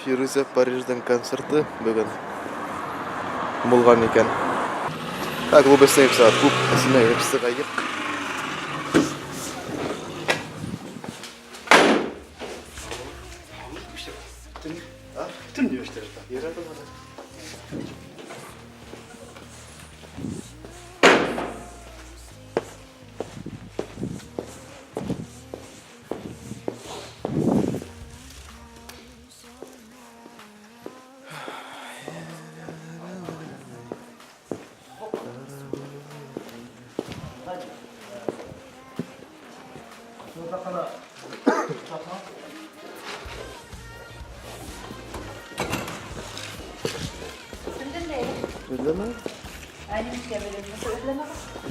Фирүзә Париждың концерты бөгөн булған икән. Ә клуб эсенә сәғәт клуб эсенә инеп сығайыҡ.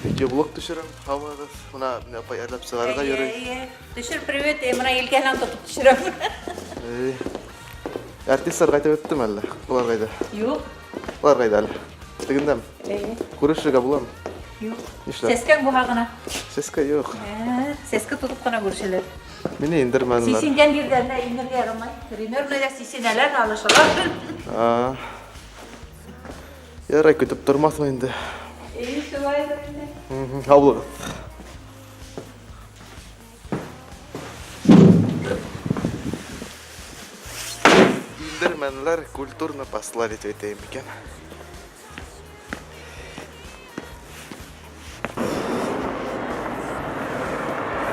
Видеоблог төшөрәм, һаумыһығыҙ. Мына мине апай әрләп сығарырға йөрөй. Эйе, төшөр, привет, мына елкәһенән тотоп төшөрәм. Эй. Артистлар ҡайтып бөттөме әллә? Улар ҡайҙа? Юҡ. Улар ҡайҙа әле? Тегендәме? Эйе. Күрешергә буламы? Юҡ. Нишләп? Сәскәң булһа ғына. Сәскә юҡ. Ә, Сәскә тотоп ҡына күрешәләр. Мине индермәнеләр. Сисенгән ерҙәренә инергә ярамай. Гримерныйҙа сисенәләр, алышалар. А. Ярай, көтөп тормаҫмын инде. Эйе, шулайҙыр инде. Мгм, Һау булығыҙ. Индермәнеләр, культурно послали тип әйтәйем микән.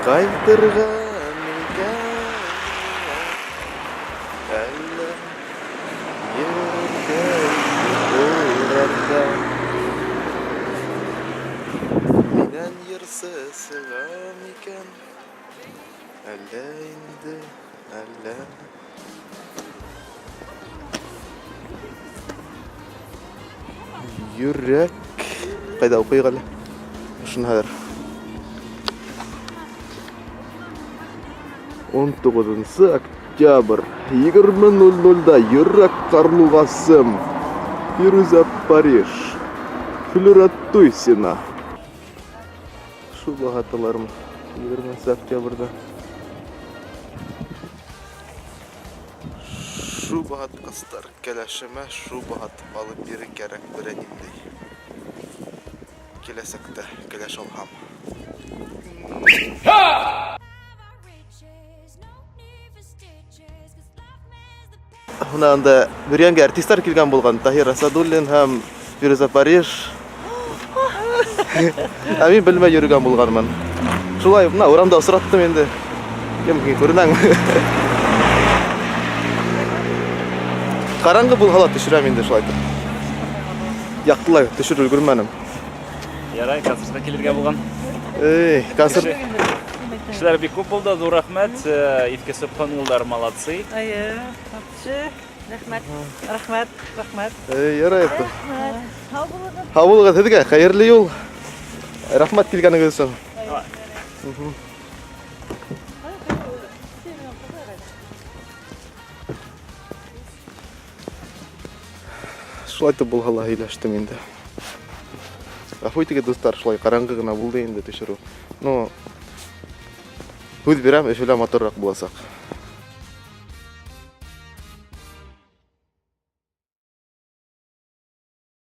Ҡайтырға микән әллә йөргән урамда Минән йырсы сыға микән әллә инде әллә Йөрәк ҡайҙа уҡыйыҡ әле ошоно хәҙер 19 октябрь 20:00-да Йөрәк карлугасым Фирүзә Париж Флюра Туйсина Шуба һаталармы 20 октябрьдә Шуба һатҡыстар кәләшемә шуба һатып алып бирер кәрәк берәй ниндәй киләсәктә кәләш алһам. Мына анда Бөрйәнгә артистлар килгән булған Таһир Асадуллин һәм Фирүзә Париж. Ә мин белмәй йөрөгән булғанмын. Шулай, мына урамда осраттым инде. Кем һин күренәңме? Ҡараңғы булһа ла төшөрәм инде шулай итеп. Яҡтылай төшөрөп өлгөрмәнем. Ярай, концертка килергә булган. Эй, концерт Кешеләр бик күп булды, зур рәхмәт. Иске Сөбхануллар молодцы. Әйе, вообще. Рәхмәт, рәхмәт, рәхмәт. Эй, ярай. Һау булығыҙ. Һау булығыҙ һеҙгә, хәйерле юл. Рәхмәт килгәнегеҙ өсөн. Шулай итеп булһа ла һөйләштем инде. Ғәфү итегеҙ, дуҫтар, шулай ҡараңғы ғына булды инде төшөрөү. Ну, һүҙ бирәм, Өфөлә матурыраҡ буласаҡ.